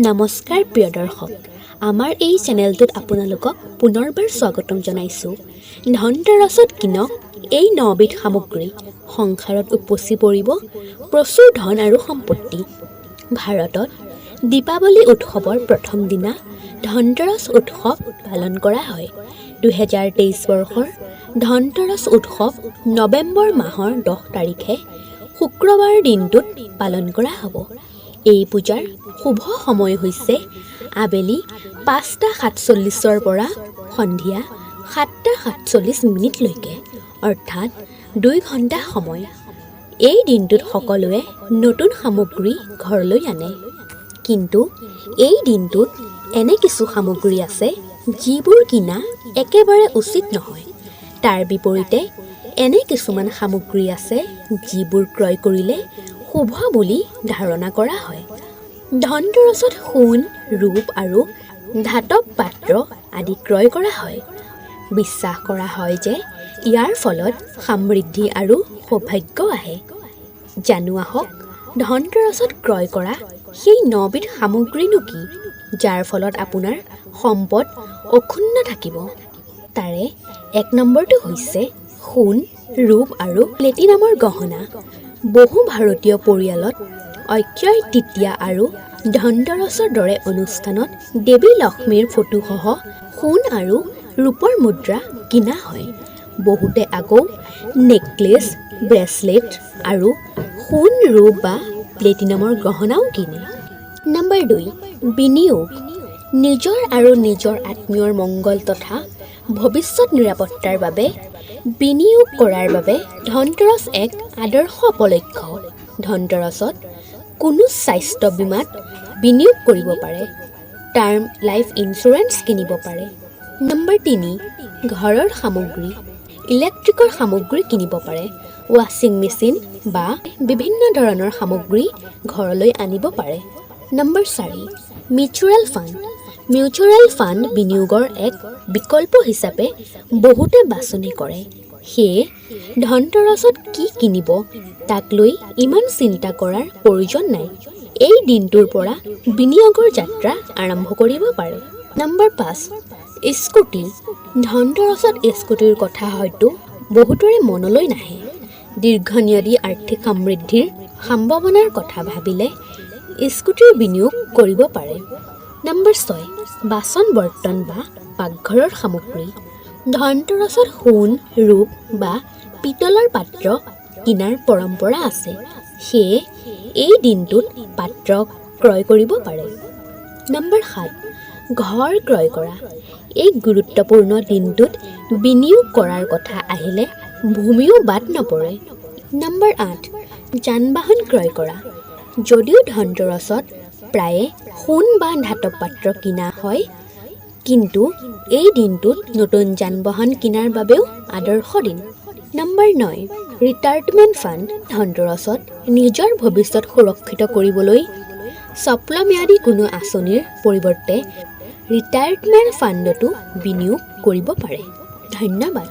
নমস্কাৰ প্ৰিয় দৰ্শক, আমাৰ এই চেনেলটোত আপোনালোকক পুনৰবাৰ স্বাগতম জনাইছোঁ। ধনতেৰছত কিনক এই নবিধ সামগ্ৰী, সংসাৰত উপচি পৰিব প্ৰচুৰ ধন আৰু সম্পত্তি। ভাৰতত দীপাৱলী উৎসৱৰ প্ৰথম দিনা ধনতেৰছ উৎসৱ পালন কৰা হয়। 2023 বৰ্ষৰ ধনতেৰছ উৎসৱ নৱেম্বৰ মাহৰ 10 তাৰিখে শুক্ৰবাৰ দিনটোত পালন কৰা হ'ব। এই পূজাৰ শুভ সময় হৈছে আবেলি 5টা 47ৰ পৰা সন্ধিয়া 7টা 47 মিনিটলৈকে, অৰ্থাৎ 2 ঘণ্টা সময়। এই দিনটোত সকলোৱে নতুন সামগ্ৰী ঘৰলৈ আনে। কিন্তু এই দিনটোত এনে কিছু সামগ্ৰী আছে যিবোৰ কিনা একেবাৰে উচিত নহয়। তাৰ বিপৰীতে এনে কিছুমান সামগ্ৰী আছে যিবোৰ ক্ৰয় কৰিলে শুভ বুলি ধাৰণা কৰা হয়। ধনতেৰছত সোণ, ৰূপ আৰু ধাতৱ পাত্ৰ আদি ক্ৰয় কৰা হয়। বিশ্বাস কৰা হয় যে ইয়াৰ ফলত সমৃদ্ধি আৰু সৌভাগ্য আহে। জানো আহক, ধনতেৰছত ক্ৰয় কৰা সেই নবিধ সামগ্ৰীনো কি, যাৰ ফলত আপোনাৰ সম্পদ অক্ষুণ্ণ থাকিব? তাৰে 1 নম্বৰটো হৈছে সোণ, ৰূপ আৰু প্লেটিনামৰ গহনা। বহু ভাৰতীয় পৰিয়ালত অক্ষয় তৃতীয়া আৰু ধনতেৰছৰ দৰে অনুষ্ঠানত দেৱী লক্ষ্মীৰ ফটোসহ সোণ আৰু ৰূপৰ মুদ্ৰা কিনা হয়। বহুতে আকৌ নেকলেছ, ব্ৰেচলেট আৰু সোণ, ৰূপ বা প্লেটিনামৰ গহনাও কিনে। নম্বৰ 2, বিনিয়োগ। নিজৰ আৰু নিজৰ আত্মীয়ৰ মংগল তথা ভৱিষ্যত নিৰাপত্তাৰ বাবে বিনিয়োগ কৰাৰ বাবে ধনতেৰছ এক আদৰ্শ উপলক্ষ। ধনতেৰছত কোনো স্বাস্থ্য বীমাত বিনিয়োগ কৰিব পাৰে, টাৰ্ম লাইফ ইঞ্চুৰেঞ্চ কিনিব পাৰে। নম্বৰ 3, ঘৰৰ সামগ্ৰী। ইলেক্ট্ৰিকৰ সামগ্ৰী কিনিব পাৰে, ৱাশ্বিং মেচিন বা বিভিন্ন ধৰণৰ সামগ্ৰী ঘৰলৈ আনিব পাৰে। Number 4, mutual fund. Mutual fund বিনিয়োগৰ এক বিকল্প হিচাপে বহুতে বাছনি কৰে। সেয়ে ধনতেৰছত কি কিনিব তাক লৈ ইমান চিন্তা কৰাৰ প্ৰয়োজন নাই। এই দিনটোৰ পৰা বিনিয়োগৰ যাত্ৰা আৰম্ভ কৰিব পাৰে। Number 5, scooty. ধনতেৰছত স্কুটিৰ কথা হয়তো বহুতৰে মনলৈ নাহে। দীৰ্ঘম্যাদী আৰ্থিক সমৃদ্ধিৰ সম্ভাৱনাৰ কথা ভাবিলে স্কুটিৰ বিনিয়োগ কৰিব পাৰে। নম্বৰ 6, বাচন বৰ্তন বা পাকঘৰৰ সামগ্ৰী। ধনতেৰছত সোণ, ৰূপ বা পিতলৰ পাত্ৰ কিনাৰ পৰম্পৰা আছে। সেয়ে এই দিনটোত পাত্ৰ ক্ৰয় কৰিব পাৰে। নম্বৰ 7, ঘৰ ক্ৰয় কৰা। এই গুৰুত্বপূৰ্ণ দিনটোত বিনিয়োগ কৰাৰ কথা আহিলে ভূমিও বাদ নপৰে। নম্বৰ 8, যান বাহন ক্ৰয় কৰা। যদিও ধনতেৰছত প্ৰায়ে সোণ বা ধাতৱ পাত্ৰ কিনা হয়, কিন্তু এই দিনটোত নতুন যান বাহন কিনাৰ বাবেও আদৰ্শ দিন। Number 9, retirement fund. ধনতেৰছত নিজৰ ভৱিষ্যত সুৰক্ষিত কৰিবলৈ স্বল্পম্যাদী কোনো আঁচনিৰ পৰিৱৰ্তে ৰিটায়াৰমেণ্ট ফাণ্ডতো বিনিয়োগ কৰিব পাৰে। ধন্যবাদ।